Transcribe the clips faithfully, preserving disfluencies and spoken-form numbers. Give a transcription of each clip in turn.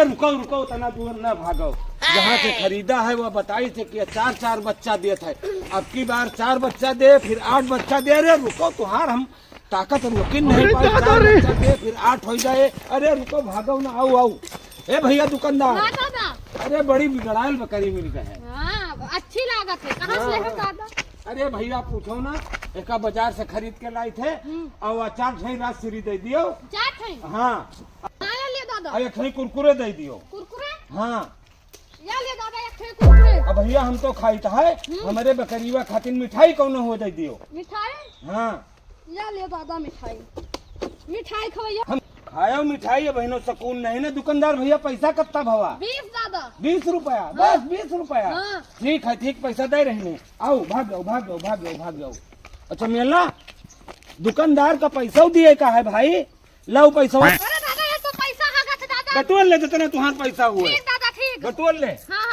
रुको, रुको, उतना दूर ना भागो। जहाँ से खरीदा है, वह बताई थे कि चार, चार बच्चा देत है। अब की बार चार बच्चा दे, फिर आठ बच्चा दे। अरे रुको, तुहार हम ताकत रोकिन नहीं पाई। चार बच्चा दे, फिर आठ हो जाए। अरे रुको, भागो ना, आओ, आओ। ए भैया दुकानदार, हाँ दादा। अरे बड़ी बिगड़ायल बकरी मिल गए है। हाँ, अच्छी लागत है। कहाँ से है दादा? अरे भैया पूछो ना, एका बाजार से खरीद के लाई थे। हम्म। और चार ठे राजश्री दे दियो। चार ठे? हाँ। हाँ, या ले दादा। और एक ठे कुरकुरे दे दियो। कुरकुरे? हाँ। या ले दादा, एक ठे कुरकुरे। अब भैया हम तो खाइत है, हम्म। हमरे बकरीवा खातिर मिठाई कौनो हो दे दियो। मिठाई? हाँ। या ले दादा मिठाई। मिठाई खवैया। हम खायो मिठाई, अब हिनो सकून नहीं ना। दुकानदार भैया, पैसा कत्ता भवा? बीस दादा। बीस रुपया? हाँ। बस बीस रुपया? हाँ। ठीक है, ठीक, पैसा दे रही ने। आओ, भाग जाओ, भाग जाओ, भाग जाओ, भाग जाओ। अच्छा मेला, दुकानदार का पैसा दिए का है भाई? लाओ पैसा। अरे दादा, ये तो पैसा हगत दादा। बटोर ले जितना तुहार पैसा हुआ। ठीक दादा, ठीक। बटोर ले। हाँ, हाँ।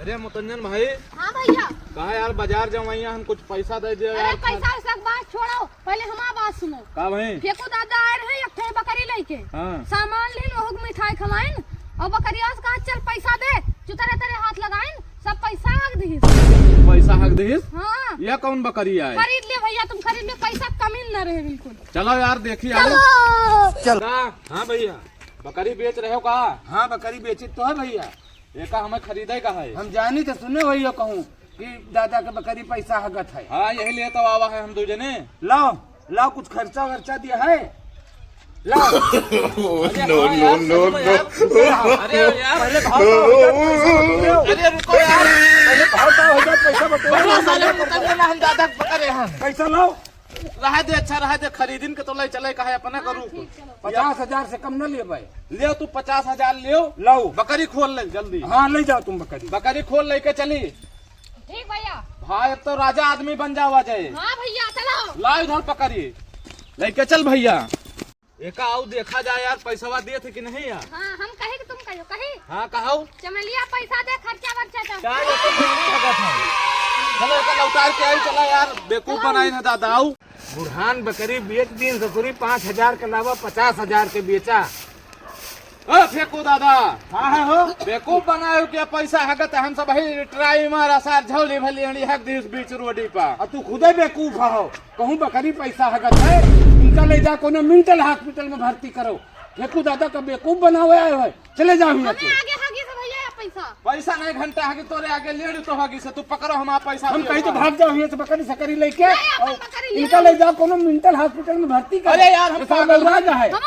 अरे मुतंजन भाई। हाँ भैया। कहा यार, बाजार जाओ, वहीं हम कुछ पैसा दे दियो अरे यार। पैसा वैसा के बात छोड़ो, पहले हमार बात सुनो। का भाई? फेकू दादा आए रहे एक ठे बकरी लेके। हाँ। सामान लेन, ओहू के मिठाई खवाइन, और बकरिया से कहा चल पैसा दे, चुतरे तेरे हाथ लगाइन, सब पैसा हग दिहिस। पैसा हग दिहिस? हाँ। यह कौन बकरी आए? खरीद ले भैया, तुम खरीद ले, पैसा कमी न रहे बिल्कुल। चलो यार, देखी आओ। चलो। चल। का? हाँ भैया, बकरी बेच रहे हो का? हाँ, बकरी बेचित तो है भैया। एका हमें खरीदे का है। हम जानी तो सुने भैया कहूँ कि दादा के बकरी पैसा हगत है। हाँ, यही लिए तो आवा है हम दो जने। लाओ, लाओ, कुछ खर्चा वर्चा दिया है? लाओ। Oh, अरे no, हाँ no, यार, no, सही में no। यार। अरे यार। पहले भाव ताव हो जाए, पैसा बटोर लो। अरे रुको यार। पहले भाव ताव हो जाए, पैसा बटोर लो। बटोर साले, बटोर। हम दादा के बकरे हैं। पैसा लाओ। रहा दे, अच्छा रहा दे, खरीदिन के तो ले चले, कहे अपना हाँ, करू। ठीक, चलो। पचास हजार से कम न लेबै। ले तू पचास हजार लेओ। लाओ। बकरी खोल ले जल्दी। हाँ, ले जाओ तुम बकरी। बकरी खोल लेके चली। ठीक भैया। भाई, अब तो राजा आदमी बन जावा जाए। हाँ भैया, चलो। लाओ इधर बकरी। लेके चल भैया। एका आओ देखा जाए यार, पैसवा दिए थे कि नहीं यार? हाँ, हम कहे कि तुम कहो, कही? हाँ, कहो। चमेलिया पैसा दे, खर्चा वर्चा कर। क्या ये तो मेरी भगत है? चलो, एका लौटार के आई, चला यार, बेवकूफ चलो। बनाई ना दादा, आओ। बुढ़ान बकरी बेच दीन ससुरी, पाँच हजार के अलावा पचास हजार के बेचा। ओ फेकू दादा। हाँ है हो। बेवकूफ बनाए हो क्या? पैसा हगत हम सब ही ट्राई मारा सार झौली भली अड़ी हक दी उस बीच रोडी पा। आ तू खुदे बेवकूफ हो, कहूँ बकरी पैसा हगत है, इनका ले जा कोनो मेंटल हॉस्पिटल में भर्ती करो। फेकू दादा का बेवकूफ बनावे आए हो, चले जाओ यहाँ हमें से। आगे हगी से भैया या पैसा। पैसा नहीं घंटा हगी तोरे आगे लेड़ तो हगी से, तू पकड़ो हमारा पैसा हम दियो कहीं तो भाई। भाग जाओ यहाँ से बकरी सकरी लेके, नहीं, अपन और बकरी ले इनका आओ। ले जाओ कोनो मेंटल हॉस्पिटल में भर्ती करो। अरे यार, हम ये सब पागल लौड़ा हैं। जा है। हम